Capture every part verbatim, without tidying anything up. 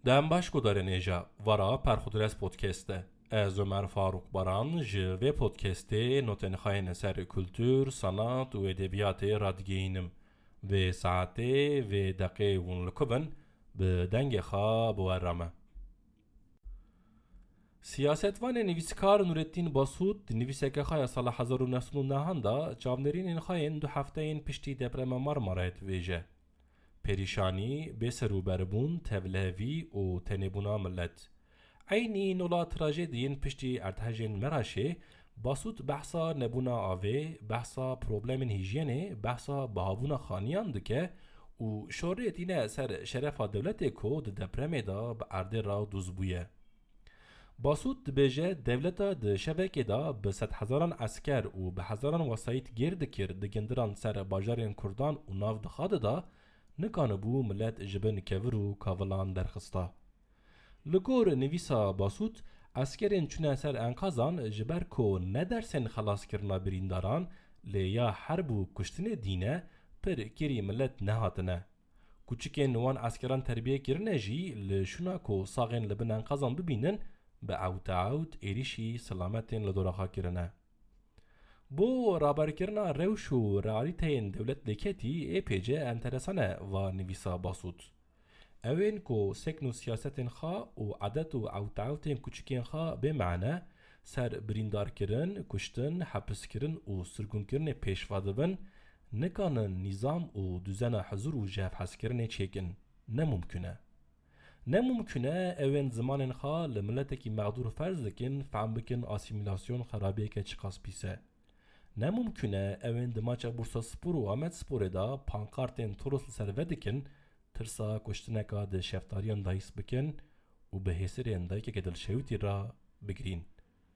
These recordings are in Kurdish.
Dem baş gudarên hêja, vara Perxudres Podcast e. Ez Ömer Faruk Baran ji vê podcastê notên xwe yên ser kultur, sanat û edebiyatê radigihînim. Vê saetê, vê deqê hûn li ku bin, bi dengê xwe bi we re me. Siyasetvanê nivîskar Nurettin Basût di nivîseke xwe ya sala hezar û neh sed û nehan de çavnêrînên xwe yên du hefteyên piştî deprema Marmarayê dibêje: Perîşanî, bêserûberbûn, tevlihevî û tenêbûna milet. Eynî nola trajediyên piştî erdhejên Meraşê, Basût behsa nebûna avê, behsa problemên hîjyenê, behsa bihabûna xaniyan dike û şorê tîne ser şerefa dewletê ku di depremê de bi erdê re dûz bûye. Basût dibêje, dewleta di şevekê de bi sedhezaran esker û bi hezaran wesayît gêr dikir, digindiran ser bajarên Kurdan û nav dixadida, nikanibû milet ji bin kevir û kavilan derxista. Li gor nivîsa Basût, eskerên çûne ser enqazan ji ber ku ne dersên xelaskirina birîndaran, lê ya herb û kuştinê dîne, pir kêrî milet nehatine. Kuçikên wan eskeran terbiye kirine jî li şûna ku saxên li bin enqazan bibînin, bi ewte ewt êrîşî selametên li dora xwe kirine. Bo raberkirina rewş û realîteyên dewlet lêketî ê pêce enteresan e va nivîsa Basût. Ewên ku sekn û siyasetên xwe û edet û ewte ewtên kuçikên xwe bê mane, ser birîndarkirin, kuştin, hepiskirin û sirgûnkirinê pêşve dibin, nikanin nîzam û duzena hizir û jihevhezkirinê çêkin. Ne mumkun e. Ne mumkun e ewên zimanên xwe li miletekî mexdûr ferz dikin, fehm bikin asîmîlasyon xerabiyeke çiqas pîs e. Ne mumkun e ewên di maça Bursaspor û Amedsporê de pankartên Toros li ser vedikin, tirsa kuştineka di şeftaliyan de hîs bikin û bi hêsirên dayikeke dilşewitî re bigirîn.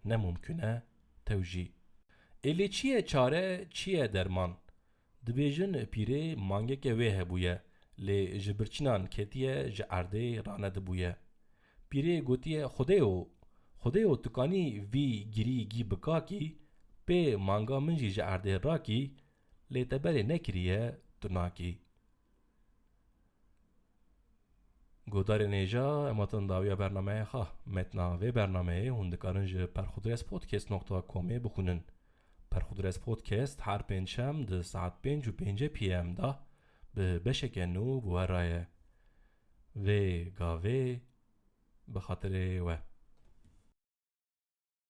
Ne mumkun e, tew jî. Ê lê çi ye çare, çi ye derman? Dibêjin pîrê mangeke wê hebûye, lê ji birçînan ketiye, ji erdê ranedibûye. Pîrê gotiye, Xwedêyo, Xwedêyo, tu kanî vî girî gî bikakî, pê manga min jî ji erdê rakî, lê te berê nekiriye, tu nakî. Guhdarên hêja, em hatin dawiya bernameyê xwe. Metna vê bernameyê hûn dikarin ji perxudres podcast nokta comê bixwînin. Perxudres Podcast her pêncşem di saet pênc û pêncî P M de bi beşeke nû bi we re ye. Vê gavê bi xatirê we.